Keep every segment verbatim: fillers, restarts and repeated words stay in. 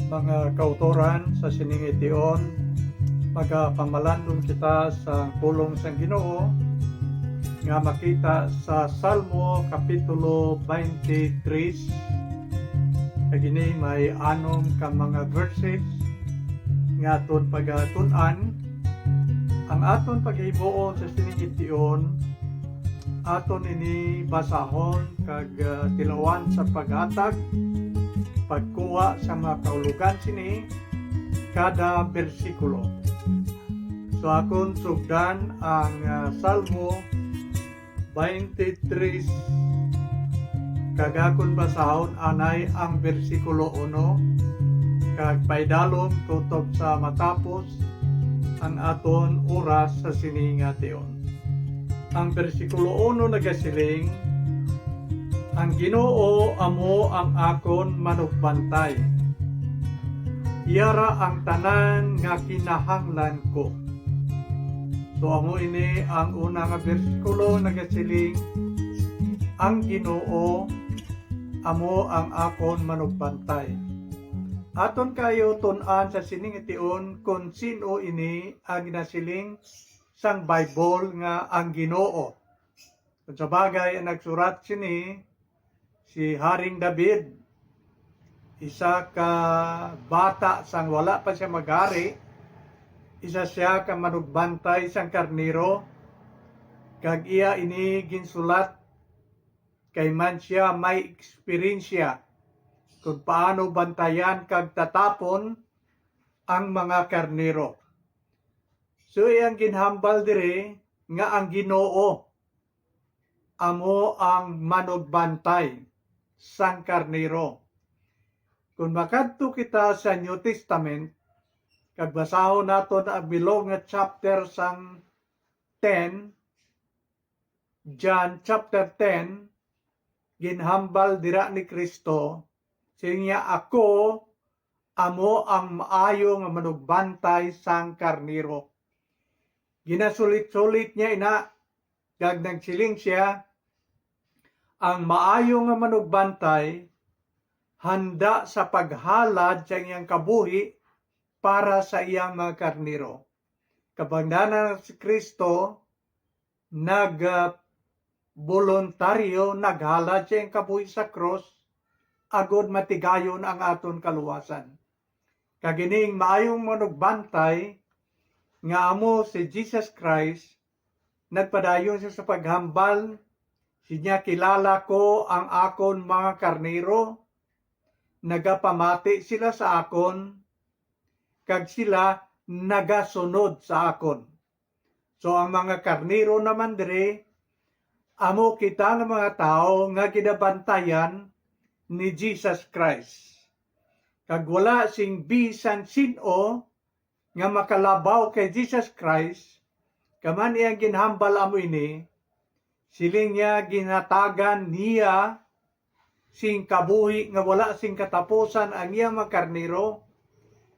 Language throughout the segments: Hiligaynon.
Mga kautoran, sa sining tion, magapamalandong kita sa pulong sang Ginoo nga makita sa Salmo Kapitulo twenty-three. Kag ini may anom ka mga verses nga aton pagatun-an. Ang aton paghimuon sa sining tion, aton ini basahon kag, ah, tilawan sa paghatag, pagkuha sa mga kahulogan sini kada bersikulo. So, akon sugdan ang, ah, Salmo twenty-three, kag akon basahon anay ang bersikulo uno, kag paidalom kutob sa matapos ang aton oras sa sini nga tion. Ang bersikulo uno nagasiling, "Ang Ginoo amo ang akon manugbantay. Iya ra ang tanan nga kinahanglan ko." So, amo ini ang una nga bersikulo, nagasiling, "Ang Ginoo amo ang akon manugbantay." Aton kayo tun-an sa sining tion kon sin-o ini ang ginasiling sang Bible nga ang Ginoo. Kung sa bagay, ang nagsurat sini, si Haring David, isa ka bata sang wala pa siya maghari, isa siya ka manugbantay sang karnero, kag iya ini ginsulat kay man siya may eksperyensya kon paano bantayan kag tatapon ang mga karnero. So, iyang ginhambal diri nga ang Ginoo amo ang manugbantay sang karnero. Kung makadto kita sa New Testament, kag basahon naton ang bilog nga chapter sang ten, John chapter ten, ginhambal dira ni Cristo, siling niya, "Ako amo ang maayo nga manugbantay sang karnero." Ginasulit-sulit niya ina, kag nagsiling sia, "Ang maayo nga manugbantay handa sa paghalad sa iyang kabuhi para sa iyang mga karnero." Kabangdanan si Cristo nag, ah, boluntaryo, naghalad siya ang kabuhi sa krus agod matigayon ang aton kaluwasan. Kag ining maayong manugbantay nga amo si Jesus Christ, nagpadayon siya sa paghambal, sinya, "Kilala ko ang akon mga karnero, nagapamati sila sa akon, kag sila nagasunod sa akon." So, ang mga karnero naman diri, amo kita nga mga tawo nga ginabantayan ni Jesus Christ. Kag wala sing bisan sin-o nga makalabaw kay Jesus Christ, kag man iyang ginhambal amo ini, siling niya, ginhatagan niya sing kabuhi nga wala sing katapusan ang iyang mga karnero,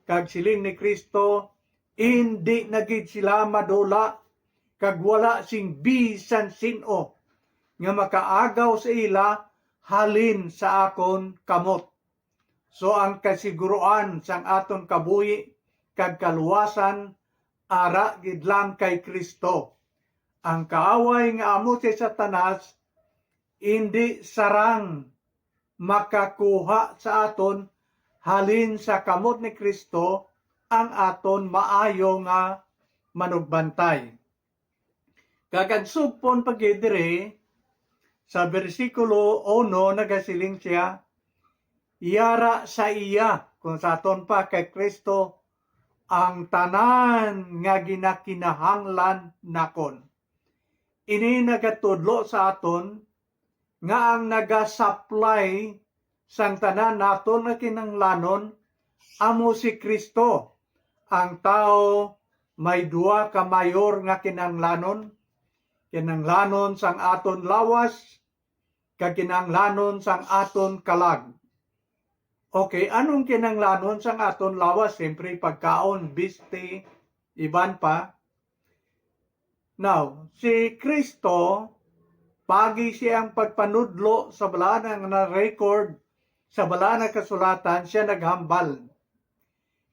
kag siling ni Cristo, "Indi na gid sila madula, kag wala sing bisan sin-o nga makaagaw sa ila halin sa akon kamot." So, ang kasiguruan sang aton kabuhi kag kaluwasan ara gid lang kay Cristo. Ang kaaway nga amo si Satanas indi sarang makakuha sa aton halin sa kamot ni Cristo, ang aton maayo nga manugbantay. Kag ang sugpon pa gid diri sa bersikulo uno, nagasiling siya, "Yara sa iya," kung sa aton pa kay Cristo, "ang tanan nga ginakinahanglan nakon." Ini nagatudlo sa aton nga ang nagasaplay sang tanan naton nga kinahanglanon amo si Cristo. Ang tawo may duha ka mayor nga kinahanglanon, kinahanglanon sang aton lawas kag kinahanglanon sang aton kalag. Okay, anong kinahanglanon sang aton lawas? Siyempre, pagkaon, bisti, iban pa. Now, si Cristo, pagi siyang pagpanudlo sa balaan nga na-record sa balaan nga kasulatan, siya naghambal.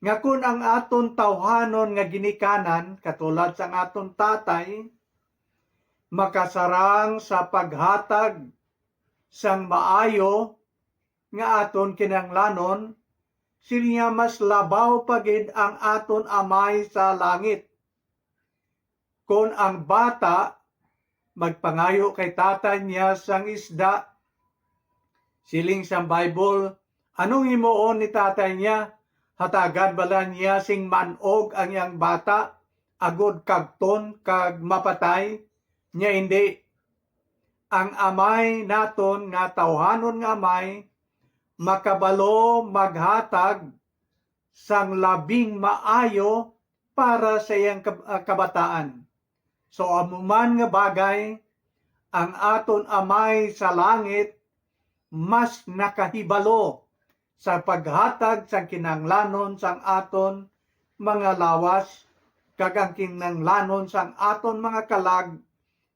nga kon ang aton tawhanon nga ginikanan, katulad sang aton tatay, makasarang sa paghatag sang maayo nga aton kinahanglanon, sini nga mas labaw pa gid ang aton Amay sa langit. Kon ang bata magpangayo kay tatay niya sang isda, siling sang Bible, anong himuon ni tatay niya? Hatagan bala niya sing man-og ang iyang bata, agod kagton kag mapatay? Nya indi. Ang Amay naton nga tawhanon nga Amay makabalo maghatag sang labing maayo para sa iyang kab-, ah, kabataan. So, amo man nga bagay, ang aton Amay sa langit mas nakahibalo sa paghatag sang kinahanglanon sang aton mga lawas kag ang kinahanglanon sang aton mga kalag,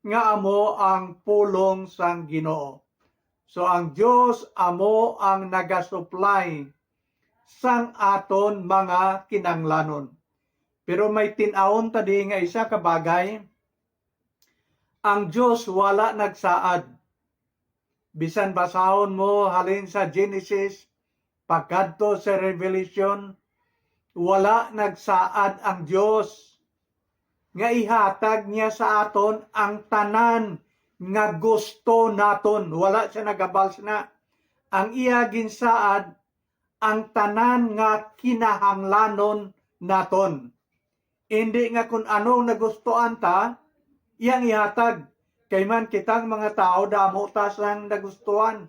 nga amo ang pulong sang Ginoo. So, ang Dios amo ang nagasuplay sang aton mga kinahanglanon. Pero may tin-awon ta di nga isa ka bagay, ang Dios wala nagsaad. Bisan basahon mo halin sa Genesis pakadto sa Revelation, wala nagsaad ang Dios nga ihatag niya sa aton ang tanan nga gusto naton. Wala siya nagabal sina. Ang iya ginsaad ang tanan nga kinahanglanon naton. Indi nga kun ano nagustuhan ta, iyang ihatag. Kay man kitang mga tawo, damo ta sang nagustuhan.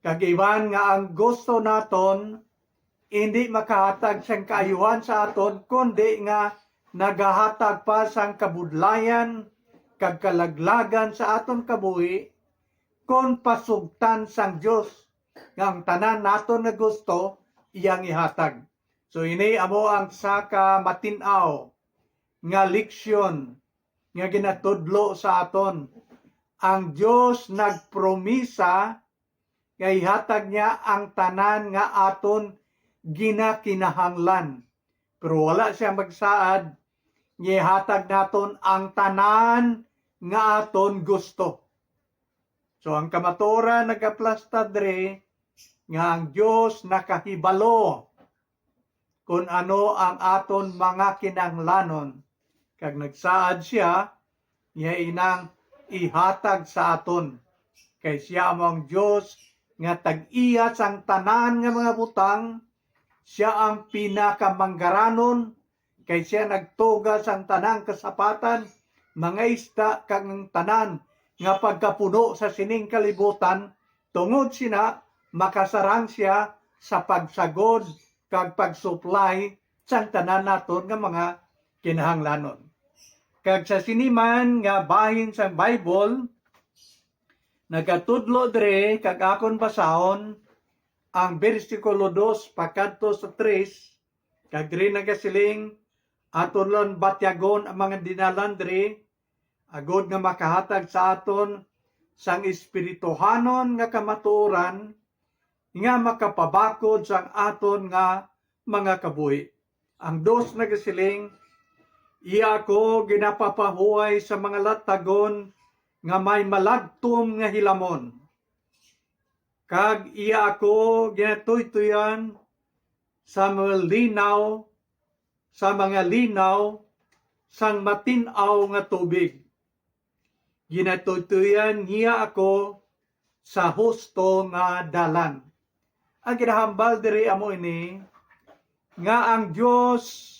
Kag iban nga ang gusto naton, indi makahatag sang kaayuhan sa aton, kundi nga nagahatag pa sang kabudlayan kag kalaglagan sa aton kabuhi, kon pasugtan sang Dios nga ang tanan naton nga gusto iyang ihatag. So, ini amo ang sa ka matin-aw nga leksyon nga ginatudlo sa aton. Ang Dios nagpromisa nga ihatag niya ang tanan nga aton ginakinahanglan. Pero wala siya magsaad nga ihatag naton ang tanan nga aton gusto. So, ang kamatuoran nagaplasta diri nga ang Dios nakahibalo kon ano ang aton mga kinahanglanon, kag nagsaad siya nga inang ihatag sa aton. Kay siya amo ang Dios nga tag-iya sang tanan nga mga butang, siya ang pinakamanggaranon, kay siya nagtuga sang tanang kasapatan, mga isda, kag ang tanan nga pagkapuno sa sining kalibutan, tungod sina makasarang siya sa pagsagod kag pagsuplay sang tanan naton nga mga kinahanglanon. Kag sa sini man nga bahin sang Bible, nagatudlo diri, kag akon basahon ang bersikulo dos pakadto sa tres, kag diri nagasiling, aton lang batyagon ang mga dinalan diri, agod nga makahatag sa aton sang espirituhanon nga kamatuoran, nga makapabakod sang aton nga mga kabuhi. Ang dos nagasiling, "Iya ako ginapapahuway sa mga latagon nga may malagtom nga hilamon, kag iya ako ginatuytoyan sa malinaw, sa mga linaw sang matin-aw nga tubig. Ginatuytoyan niya ako sa husto nga dalan." Ang ginahambal diri amo ini, nga ang Dios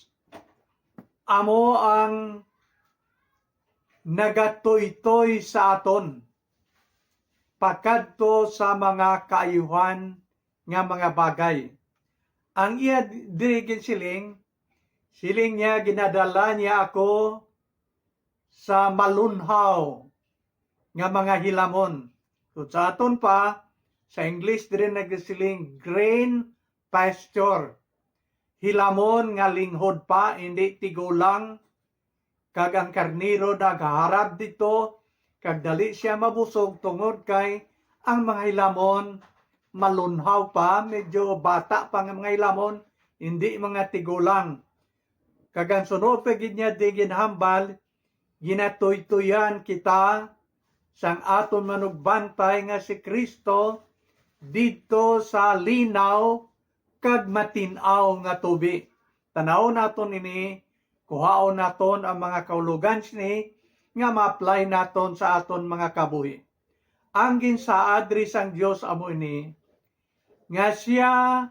amo ang nagatuytoy sa aton pakadto sa mga kaayuhan nga mga bagay. Ang iya diri ginsiling, siling niya, "Ginadala niya ako sa malunhaw nga mga hilamon." So, sa aton pa, sa English diri nagasiling green pasture. Hilamon nga linghod pa, hindi tigulang, kag ang karnero nagaharab didto, kag dali sia mabusog, tungod kay ang mga hilamon malunhaw pa, medyo bata pa nga mga hilamon, indi mga tigulang. Kag ang sunod pa gid niya di ginhambal, ginatuytoyan kita sang aton manugbantay nga si Cristo didto sa linaw kag matin-aw nga tubi. Tan-awon naton ini, kuhaon naton ang mga kahulogan sini nga ma-apply naton sa aton mga kabuhi. Ang ginsaad diri sang Dios amo ini, nga sia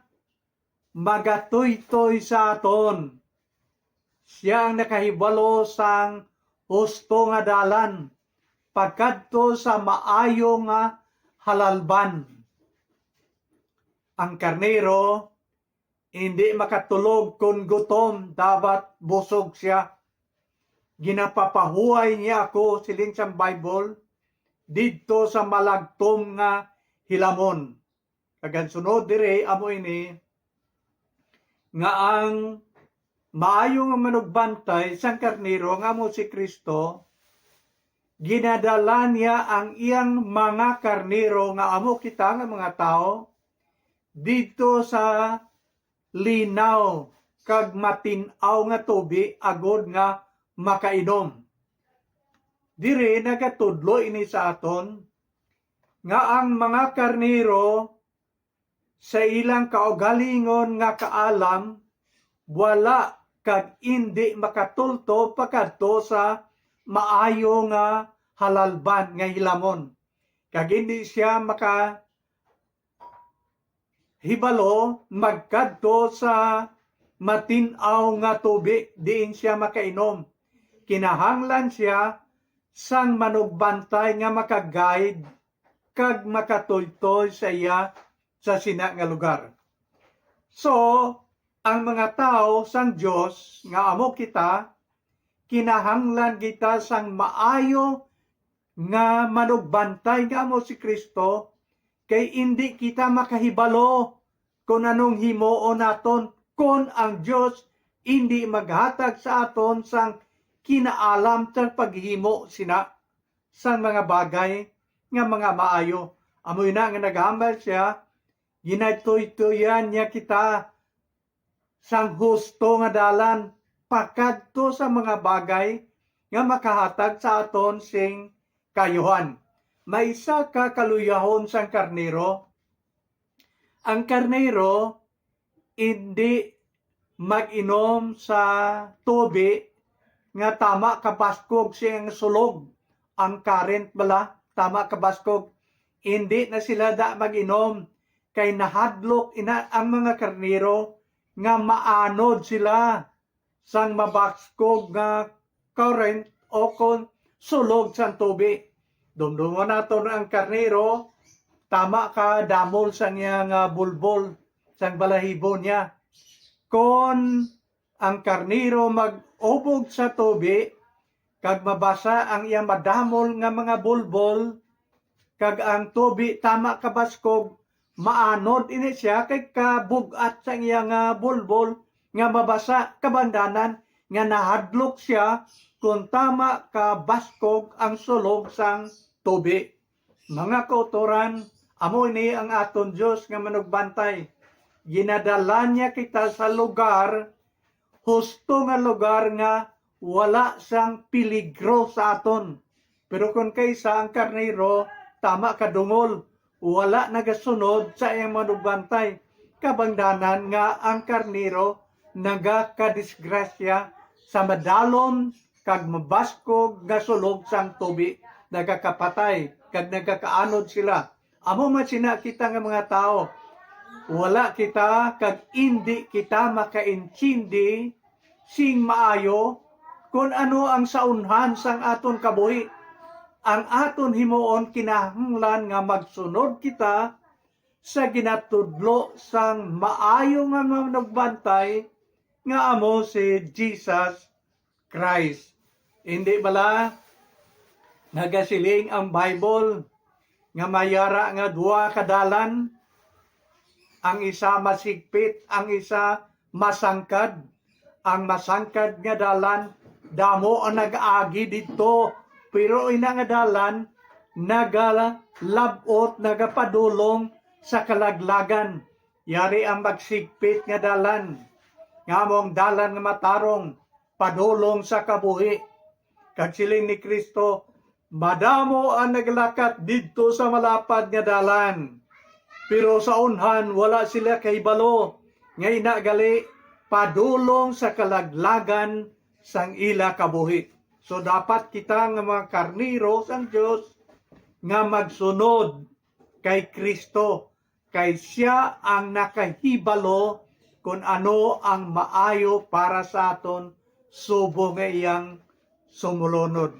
magatuytoy sa aton. Sia ang nakahibalo sang husto nga dalan pagkadto sa maayo nga halalban. Ang karnero indi makatulog kon gutom, dapat busog sia. Ginapapahuway niya ako, siling sang Bible, didto sa malagtom nga hilamon. Kag ang sunod diri amo ini, nga ang maayo nga manugbantay sang karnero nga amo si Cristo, ginadala niya ang iyang mga karnero nga amo kita nga mga tawo didto sa linaw kag matin-aw nga tubi agod nga makainom. Diri nagatudlo ini sa aton nga ang mga karnero sa ilang kaugalingon nga kaalam wala kag indi makatulto pakadto sa maayo nga halalban nga hilamon, kag indi siya maka hibalo magkadto sa matin-aw nga tubi diin sia makainom. Kinahanglan sia sang manugbantay nga maka-guide kag makatuytoy sa iya sa sina nga lugar. So, ang mga tawo sang Dios nga amo kita, kinahanglan kita sang maayo nga manugbantay nga amo si Cristo, kay indi kita makahibalo kon anong himuon naton kon ang Dios indi maghatag sa aton sang kinaalam sa paghimo sina sang mga bagay nga mga maayo. Amo ina nga naghambal sia, ginatuytoyan niya kita sang husto nga dalan pakadto sa mga bagay nga makahatag sa aton sing kaayuhan. May isa ka kaluyahon sang karnero. Ang karnero indi mag-inom sa tubi nga tama kabaskog sing sulog, ang current bala, tama kabaskog. Indi na sila da mag-inom, kay nahadlok ina ang mga karnero nga maanod sila sang mabaskog nga current o kon sulog sang tubi. Dumdumon naton ang karnero, tama ka damol sang iya nga bulbol sang balahibo niya. Kon ang karnero mag-ubog sa tubi, kag mabasa ang iya madamol nga mga bulbol, kag ang tubi tama kabaskog, maanod ini sia kay kabug-at sang iya nga bulbol nga mabasa, kabangdanan nga nahadlok sia kon tama kabaskog ang sulog sang tubi. Mga kautoran, amo ini ang aton Dios nga manugbantay. Ginadala niya kita sa lugar, husto nga lugar nga wala sang peligro sa aton. Pero kon kaisa ang karnero, tama kadungol, wala nagasunod sa iyang manugbantay. Kabangdanan nga ang karnero nagakadisgrasya sa madalom kag mabaskog nga sulog sang tubi, nagakapatay kag nagakaanod sila. Amo man sina kita nga mga tawo, wala kita kag indi kita makaintindi sing maayo kon ano ang saunhan sang aton kabuhi. Ang aton himuon, kinahanglan nga magsunod kita sa ginatudlo sang maayo nga manugbantay nga amo si Jesus Christ. Indi bala nagasiling ang Bible nga may ara nga duha ka dalan? Ang isa masigpit, ang isa masangkad. Ang masangkad nga dalan, damo ang nag-agi didto, pero ina nga dalan nagalab-ot, nagapadulong sa kalaglagan. Yari ang magsigpit nga dalan. nga amo ang dalan nga matarong padulong sa kabuhi. Kag siling ni Cristo, "Madamo ang naglakat didto sa malapad nga dalan, pero sa unhan wala sila kahibalo nga ina gali padulong sa kalaglagan sang ila kabuhi." So, dapat kita nga mga karnero sang Dios nga magsunod kay Cristo, kay sia ang nakahibalo kon ano ang maayo para sa aton subong nga iyang sumulunod.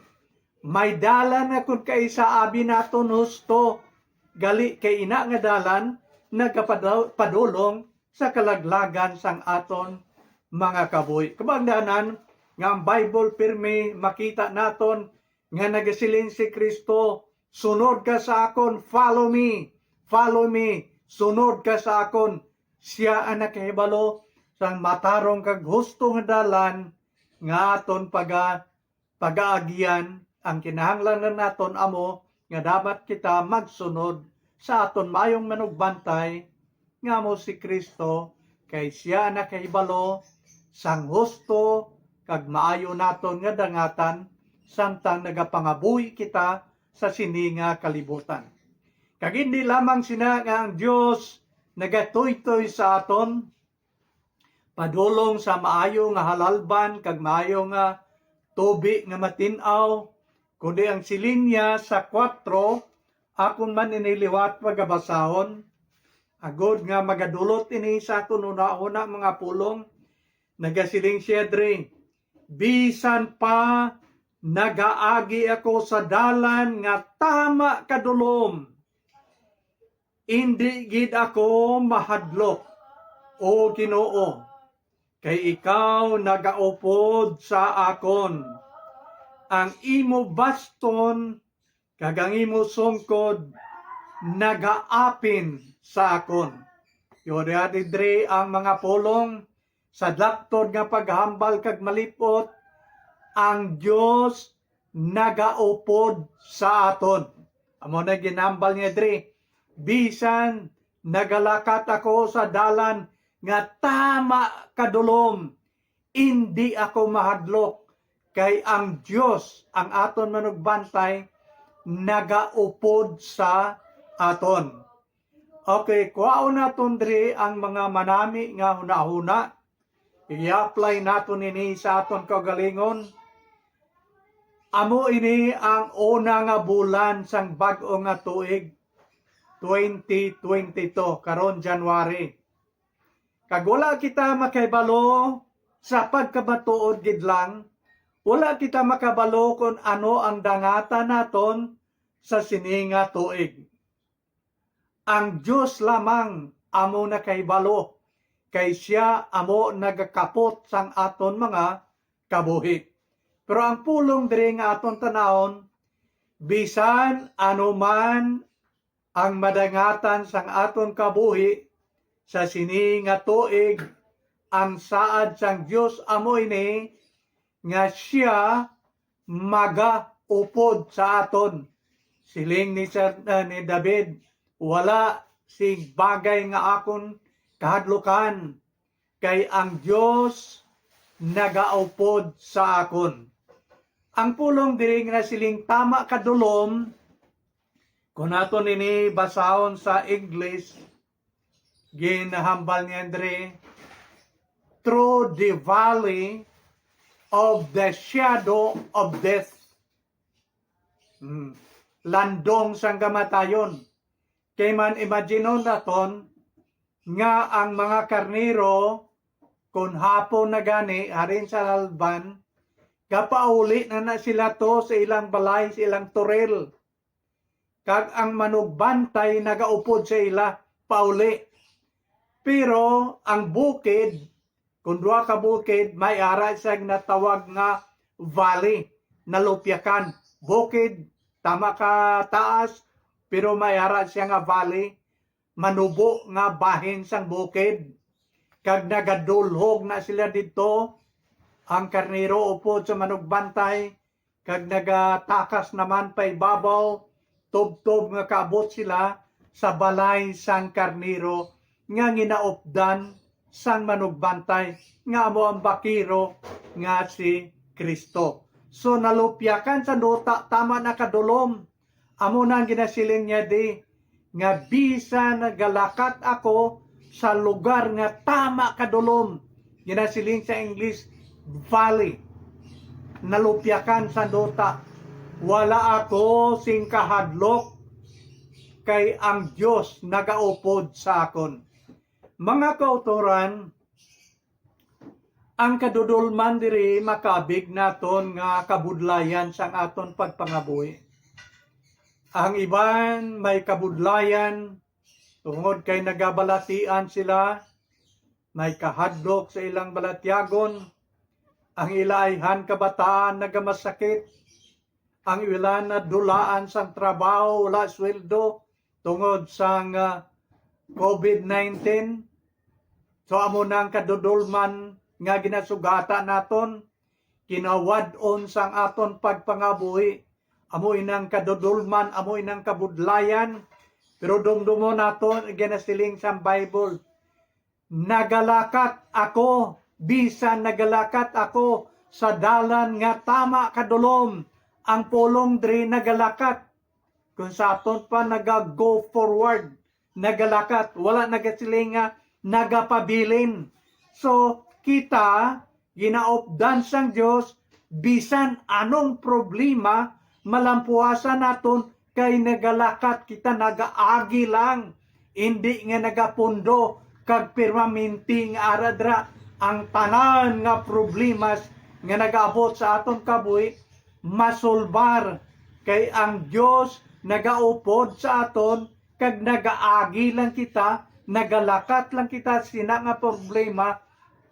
May dalan nga kon kaisa abi naton husto, gali kay ina nga dalan nagapada-, padulong sa kalaglagan sang aton mga kabuhi. Kabangdanan nga ang Bible pirmi makita naton nga nagasiling si Cristo, "Sunod ka sa akon, follow me, follow me, sunod ka sa akon." Sia ang nakahibalo sang matarong kag husto nga dalan nga aton paga-, pagaagian. Ang kinahanglan lang naton amo nga dapat kita magsunod sa aton maayong manugbantay, nga amo si Cristo, kay sia ang nakahibalo sang husto kag maayo naton nga dangatan, samtang nagapangabuhi kita sa sini nga kalibutan. Kag hindi lamang sina nga ang Dios nagatuytoy sa aton padulong sa maayo nga halalban kag maayo nga tubi nga matin-aw, kundi ang siling niya sa kuwatro, akon man ini liwat pagabasahon, agod nga magadulot ini sa aton hunahuna, mga pulong. Nagasiling siya diri, "Bisan pa nagaagi ako sa dalan nga tama kadulom, indi gid ako mahadlok, O Ginoo, kay ikaw nagaupod sa akon. Ang imo baston kag ang imo sungkod nagaapin sa akon." Yari diri ang mga pulong sa laktod nga paghambal kag malipot, ang Dios nagaupod sa aton. Amo na ginambal niya diri, "Bisan nagalakat ako sa dalan nga tama kadulom, indi ako mahadlok, kay ang Dios, ang aton manugbantay, nagaupod sa aton." Okay, kuhaon naton diri ang mga manami nga hunahuna. I-apply naton ini sa aton kaugalingon. Amo ini ang una nga bulan sang bag-o nga tuig, twenty twenty-two, karon January. Kag wala kita makahibalo, sa pagkamatuod gid lang, wala kita makabalo kon ano ang dangatan naton sa sini nga tuig. Ang Dios lamang amo nakahibalo, kay sia amo nagakapot sang aton mga kabuhi. Pero ang pulong diri nga aton tan-awon, bisan ano man ang madangatan sang aton kabuhi sa sini nga tuig, ang saad sang Dios amo ini, nga sia magaupod sa aton. Siling ni Sir, ah, ni David, "Wala sing bagay nga akon kahadlukan, kay ang Dios nagaupod sa akon." Ang pulong diri nga siling tama kadulom, kung aton ini basahon sa English, ginahambal niya diri, "Through the valley of the shadow of death." Hmm. Landong sang kamatayon. Kay man, imagine naton nga ang mga karnero, kun hapon na gani, halin sa halalban, gapauli na na sila to sa ilang balay, sa ilang turil. Kag ang manugbantay nagaupod sa ila, pauli. Pero ang bukid, kung duha ka bukid, may ara siya ginatawag nga valley, nalupyakan. Bukid, tama ka taas, pero may ara siya nga valley, manubo nga bahin sang bukid. Kag nagadulhog na sila didto, ang karnero upod sa manugbantay, kag nagatakas naman paibabaw, tubtob nga kaabot sila sa balay sang karnero nga ginaupdan sang manugbantay, nga amo ang bakero nga si Kristo. So, nalupyakan sa duta tama na kadulom. Amo na ang ginasiling niya di, nga bisan nagalakat ako sa lugar nga tama kadulom, ginasiling sa English, valley. Nalupyakan sa duta. Wala ako sing kahadlok, kay ang Dios nagaupod sa akon. Mga kautoran, ang kadudolman diri makabig naton nga kabudlayan sang aton pagpangabuhi. Ang iban may kabudlayan tungod kay nagabalatian sila, may kahadlok sa ilang balatyagon, ang ila ayhan kabataan nagamasakit, ang ila nadulaan sang trabaho, wala sweldo tungod sang, ah, covid nineteen. So, amo na ang kadudolman nga ginasugata naton, kinawad-on sang aton pagpangabuhi. Amo inang kadudolman, amo inang kabudlayan. Pero dumdumon naton, ginasiling sang Bible, "Nagalakat ako, bisan nagalakat ako sa dalan nga tama kadulom." Ang pulong diri, nagalakat. Kung sa aton pa, naga-go forward, nagalakat, wala nagasiling nga nagapabilin. So, kita, ginaupdan sang Dios, bisan anong problema, malampuasan naton, kay nagalakat kita, nagaagi lang, indi nga nagapundo kag permanente nga ara dira. Ang tanan nga problemas nga nagaabot sa aton kabuhi, masulbar, kay ang Dios nagaupod sa aton, kag nagaagi lang kita, nagalakat lang kita sina nga problema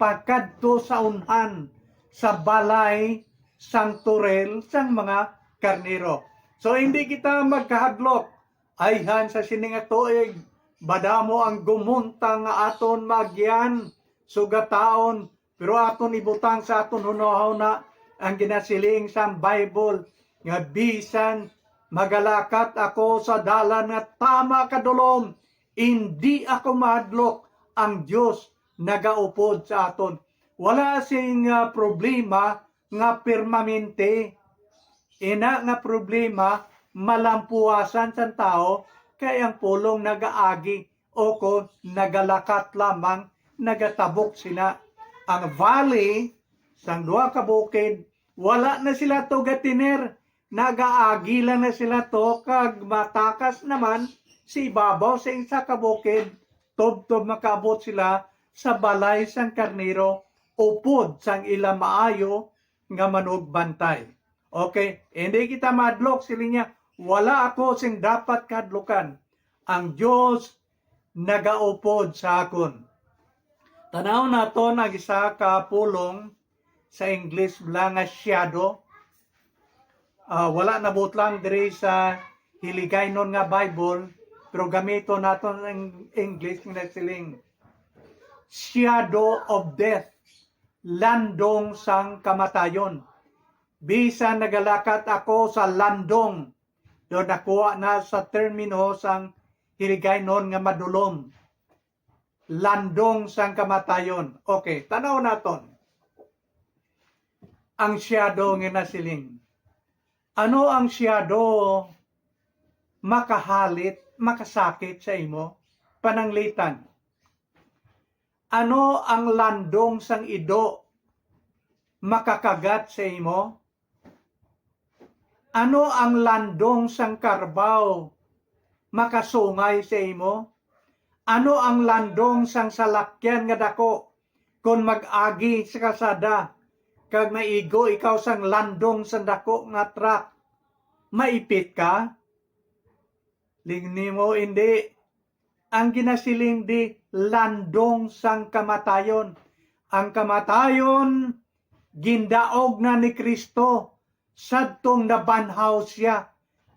pakadto sa unhan, sa balay sang turel sang mga karnero. So, hindi kita magkahadlok. Ayhan sa sini nga tuig, madamo ang gumunta nga aton maagyan, sugataon, pero aton ibutang sa aton hunahuna ang ginasiling sang Bible, nga, "Bisan magalakat ako sa dalan nga tama kadulom, indi ako mahadlok, ang Dios nagaupod sa aton." Wala sing, ah, problema nga permanente. Ina nga problema, malampuasan sang tawo, kay ang pulong nagaagi o kon nagalakat lamang, nagatabok sina. Ang valley sang duha ka bukid, wala na sila to gatiner, nagaagi lang na sila to, kag matakas naman sa ibabaw sa isa ka bukid, tubtob makaabot sila sa balay sang karnero, upod sang ila maayo nga manugbantay. Okay, hindi kita mahadlok, siling niya, "Wala ako sing dapat kahadlukan. Ang Dios nagaupod sa akon." Tanaw naton ang isa ka pulong sa English bala nga shadow. Ah, wala nabutlang diri sa Hiligaynon nga Bible, pero gamiton naton ang English nga nagsiling, "Shadow of death," landong sang kamatayon. Bisan nagalakat ako sa landong, do nakuha na sa termino sang Hiligaynon nga madulom. Landong sang kamatayon. Okay, tanaw naton ang shadow nga nasiling. Ano ang shadow makahalit, makasakit sa imo? Pananglitan. Ano ang landong sang ido makakagat sa imo? Ano ang landong sang karbaw makasungay sa imo? Ano ang landong sang salakyan nga dako? Kon mag-agi sa kalsada, kag maigo ikaw sang landong sang dako nga truck, maipit ka? Siling nimo, "Indi." Ang ginasiling di, landong sang kamatayon. Ang kamatayon, gindaog na ni Kristo. Sadtong nabanhaw sia,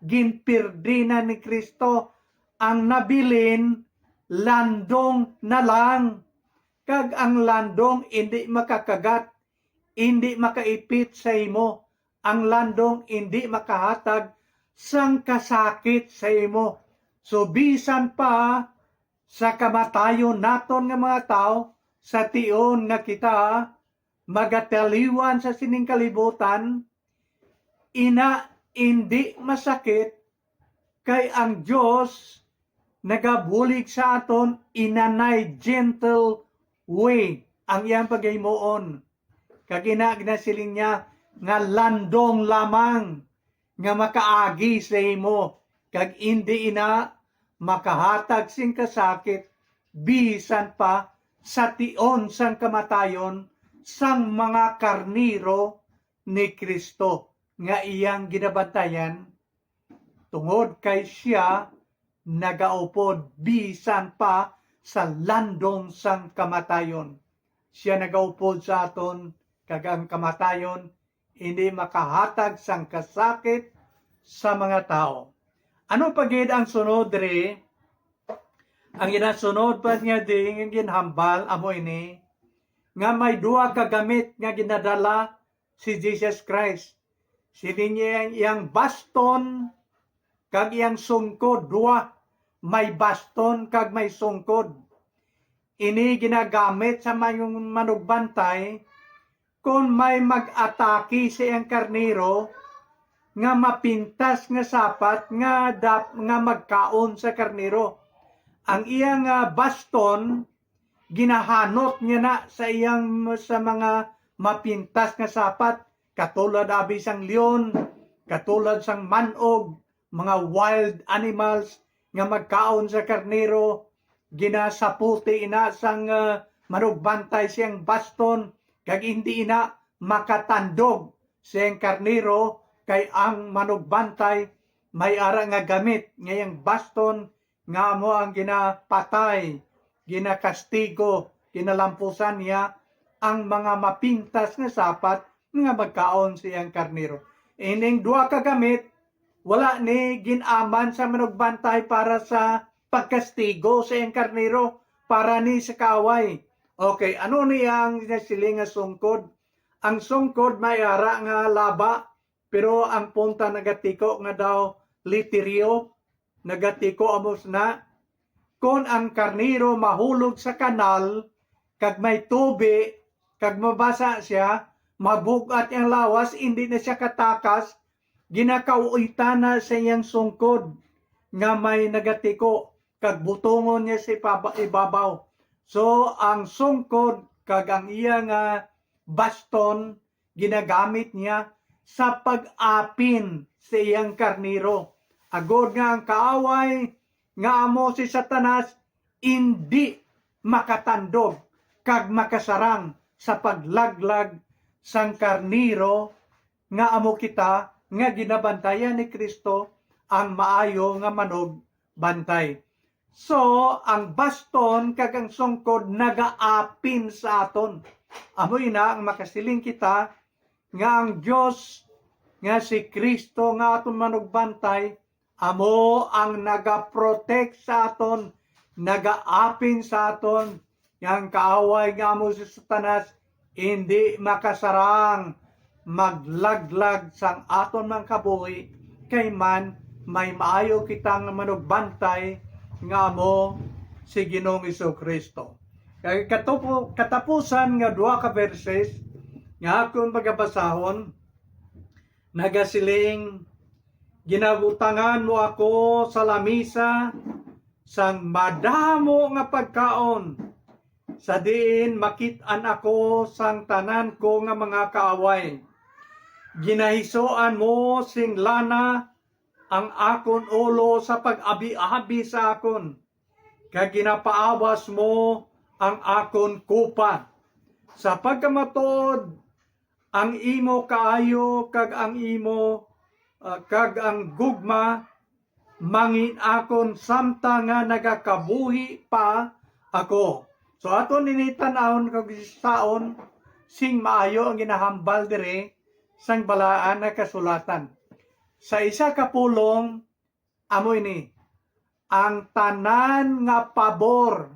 ginpirdi na ni Kristo. Ang nabilin, landong na lang. Kag ang landong indi makakagat, indi makaipit sa imo. Ang landong indi makahatag sang kasakit sa imo. So, bisan pa sa kamatayon naton nga mga tawo, sa tion nga kita magataliwan sa sining kalibutan, ina indi masakit, kay ang Dios nagabulig sa aton in a gentle way ang iyang paghimuon. Kag ina ginasiling niya nga landong lamang nga makaagi sa imo, kag indi ina makahatag sing kasakit, bisan pa sa tion sang kamatayon sang mga karnero ni Cristo nga iyang ginabantayan, tungod kay sia nagaupod bisan pa sa landong sang kamatayon. Sia nagaupod sa aton, kag ang kamatayon hindi makahatag sang kasakit sa mga tawo. Ano pa gid ang sunod diri? Ang ginasunod pa niya di nga ginhambal amo ini, nga may duha ka gamit nga ginadala si Jesus Christ. Siling niya iyang, iyang baston kag iyang sungkod, duha. May baston kag may sungkod. Ini ginagamit sa may manugbantay kon may mag-atake sa iyang karnero nga mapintas nga sapat nga dap-, nga magkaon sa karnero. Ang iyang, ah, baston ginahanot niya na sa iyang, sa mga mapintas nga sapat, katulad abi sang leon, katulad sang man-og, mga wild animals nga magkaon sa karnero. Ginasaputi ina sang, ah, manugbantay siyang baston, kag hindi ina makatandog siyang karnero, kay ang manugbantay may ara nga gamit nga iyang baston nga amo ang ginapatay, ginakastigo, ginalampusan niya ang mga mapintas nga sapat nga magkaon sa iyang karnero. Ining duha ka gamit, wala ni gin-aman sa manugbantay para sa pagkastigo sa iyang karnero, para ni sa kaaway. Okay, ano ni ang nasiling nga sungkod? Ang sungkod may ara nga laba, pero ang punta nagatiko nga daw litiryo, nagatiko amos na. Kon ang karnero mahulog sa kanal, kag may tubi, kag mabasa siya, mabug-at ang lawas, indi na siya katakas, ginakauitan na sa iyang sungkod nga may nagatiko, kag butongon niya sa ipaba-, ibabaw. So, ang sungkod kag ang iya nga baston ginagamit niya sa pag-apin sa iyang karnero, agod nga ang kaaway nga amo si Satanas indi makatandog kag makasarang sa paglaglag sang karnero nga amo kita, nga ginabantayan ni Cristo, ang maayo nga manugbantay. So, ang baston kag ang sungkod nagaapin sa aton. Amo ina ang makasiling kita nga ang Dios, nga si Cristo nga aton manugbantay, amo ang nagaprotect sa aton, nagaapin sa aton, nga ang kaaway nga amo si Satanas indi makasarang maglaglag sang aton mga kabuhi, kay man may maayo kita nga manugbantay nga amo si Ginoong Jesu-Cristo. Kay katupo-, katapusan nga duha ka verses nga akon pagabasahon, nagasiling, "Ginabutangan mo ako sa lamisa sang madamo nga pagkaon, sa diin makit-an ako sang tanan ko nga mga kaaway. Ginahisuan mo sing lana ang akon ulo sa pag-abi-abi sa akon, kag ginapaawas mo ang akon kupa. Sa pagkamatuod, ang imo kaayo kag ang imo, ah, kag ang gugma mangin-akon samtang nga nagakabuhi pa ako." So, aton ini tan-awon kag saon sing maayo ang ginahambal diri sang Balaan nga Kasulatan. Sa isa ka pulong, amo ini, ang tanan nga pabor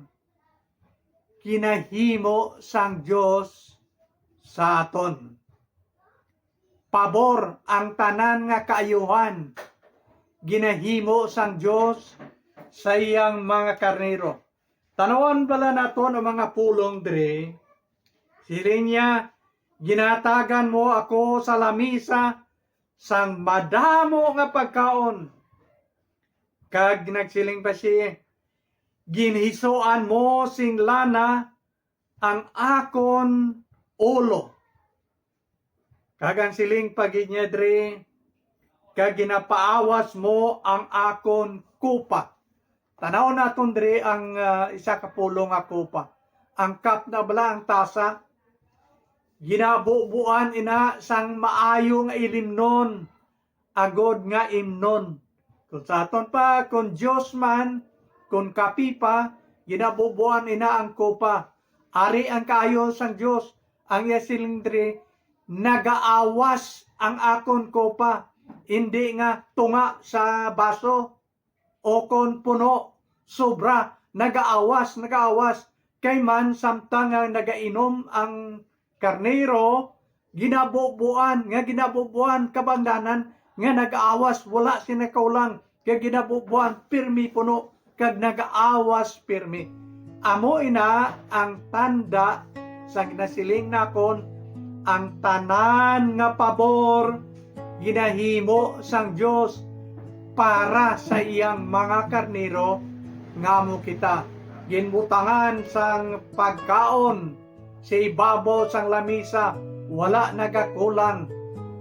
ginahimo sang Dios sa aton. Pabor, ang tanan nga kaayuhan ginahimo sang Dios sa iyang mga karnero. Tanawan bala naton ang mga pulong diri. Siling niya, "Ginatagan mo ako sa lamisa sang madamo nga pagkaon." Kag nagsiling pa siya, "Ginhisuan mo sing lana ang akon ulo." Kag ang siling pa gid niya diri, "Kag ginapaawas mo ang akon kupa." Tanaw naton diri ang, ah, isa ka pulong nga kupa. Ang cup na bala, ang tasa, ginabubuan ina sang maayo nga ilimnon, agod nga imnon. Kung sa aton pa, kung Dios man, kung kapi pa, ginabubuan ina ang kupa. Ari ang kaayo sang Dios, ang iya siling diri, "Nagaawas ang akon kupa, indi nga tunga sa baso, o kon puno, sobra, nagaawas, nagaawas." Kay man, samtang nga nagainom ang karnero, ginabubuan, nga ginabubuan, kabangdanan, nga nagaawas, wala sina kaulang, kag ginabubuan, pirmi puno, kag nagaawas pirmi. Amo ina ang tanda sa ginasiling nakon, ang tanan nga pabor ginahimo sang Dios para sa iyang mga karnero, nga amo kita. Ginbutangan sang pagkaon sa ibabaw sang lamisa, wala nagakulang.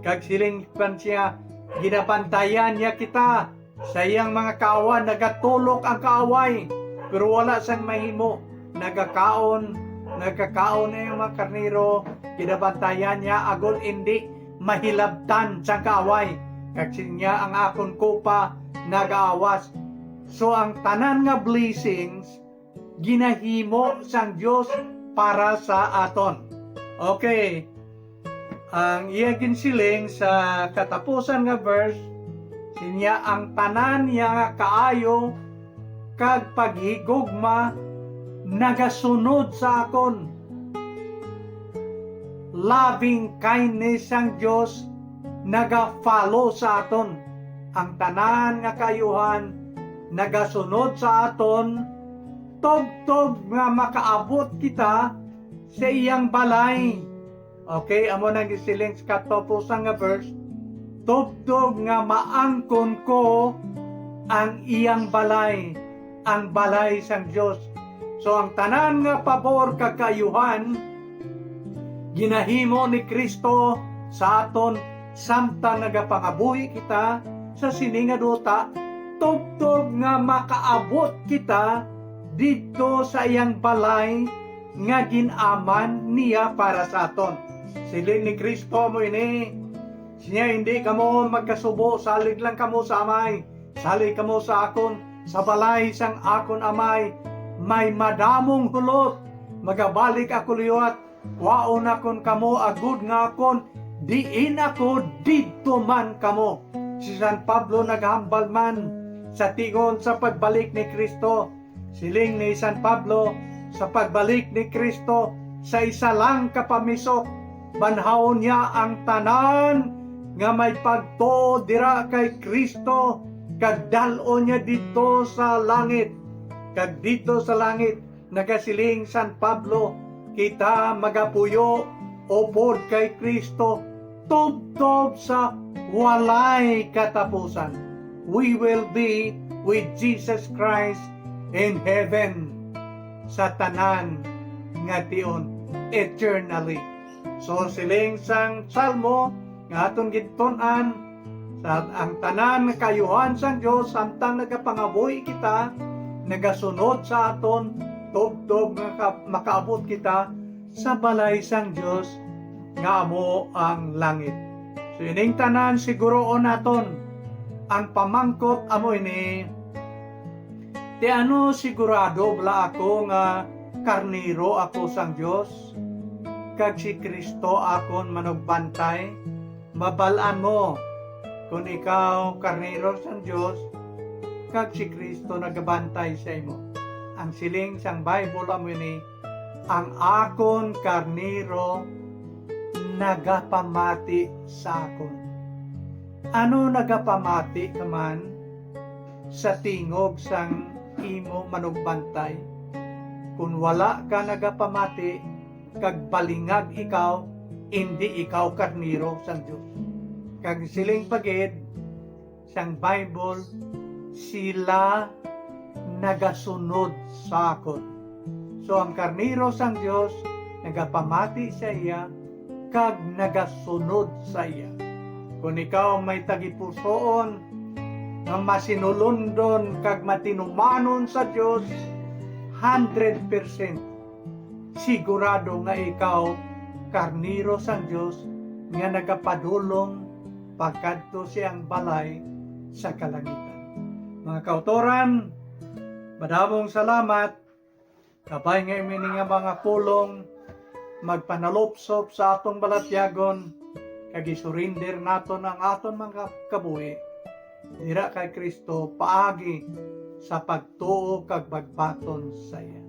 Kag siling pa siya, ginabantayan niya kita sa iyang mga kaawan, nagatulok ang kaaway, pero wala sang mahimo. Nagakaon, nagakaon ang mga karnero, ginabantayan niya agod indi mahilabtan sang kaaway. Kag siling niya, "Ang akon kupa nagaawas." So, ang tanan nga blessings ginahimo sang Dios para sa aton. Okay. Ang iya ginsiling sa katapusan nga verse, sinya, "Ang tanan niya nga kaayo kag paghigugma nagasunod sa akon." Loving kindness sang Dios naga-follow sa aton. Ang tanan nga kaayuhan nagasunod sa aton, tubtob nga makaabot kita sa iyang balay. Okay, amo nang gisiling sa katapusan nga verse, "Tubtob nga maangkon ko ang iyang balay, ang balay sang Dios." So, ang tanan nga pabor kag kaayuhan ginahimo ni Cristo sa aton samtang nagapangabuhi kita sa sini nga duta, tubtob nga makaabot kita didto sa iyang balay nga gin-aman niya para sa aton. Siling ni Cristo mo ini, siya, "Hindi kamo magkasubo, salig lang kamo sa Amay, salig kamo sa akon. Sa balay sang akon Amay may madamong hulot. Magabalik ako liwat, kwaon nakon kamo, agod nga kon diin ako, didto man kamo." Si San Pablo naghambal man sa tion sa pagbalik ni Cristo. Siling ni San Pablo, sa pagbalik ni Cristo, sa isa lang ka pamisok, banhawon niya ang tanan nga may pagtuo dira kay Cristo, kag dal-on niya didto sa langit. Kag didto sa langit, nagasiling San Pablo, kita magapuyo upod kay Cristo tubtob sa walay katapusan. We will be with Jesus Christ in heaven sa tanan nga tion, eternally. So, siling sang Salmo nga aton gintun-an, sa ang tanan nga kaayuhan sang Dios, samtang nagapangabuhi kita, nagasunod sa aton, tubtob nga ka-, makaabot kita sa balay sang Dios nga amo ang langit. So, ining tanan siguroon naton. Ang pamangkot amo ini, ti ano sigurado bala ako nga karnero ako sang Dios, kag si Cristo akon manugbantay? Mabal-an mo kon ikaw karnero sang Dios, kag si Cristo nagabantay sa imo. Ang siling sang Bible amo ini, "Ang akon karnero nagapamati sa akon." Ano nagapamati ka man sa tingog sang imo manugbantay? Kon wala ka nagapamati kag balingag ikaw, indi ikaw karnero sang Dios. Kag siling pa gid sang Bible, "Sila nagasunod sa akon." So, ang karnero sang Dios nagapamati sa iya kag nagasunod sa iya. Kon ikaw may tagipusoon nga masinulundon kag matinumanon sa Dios, hundred percent sigurado nga ikaw karnero sang Dios nga nagapadulong pakadto sa iyang balay sa kalangitan. Mga kautoran, madamong salamat. Kabay nga ini nga mga pulong magpanalupsop sa atong balatyagon, kag isurinder naton ang aton mga kabuhi dira kay Kristo paagi sa pagtuo kag pagbaton sa iya.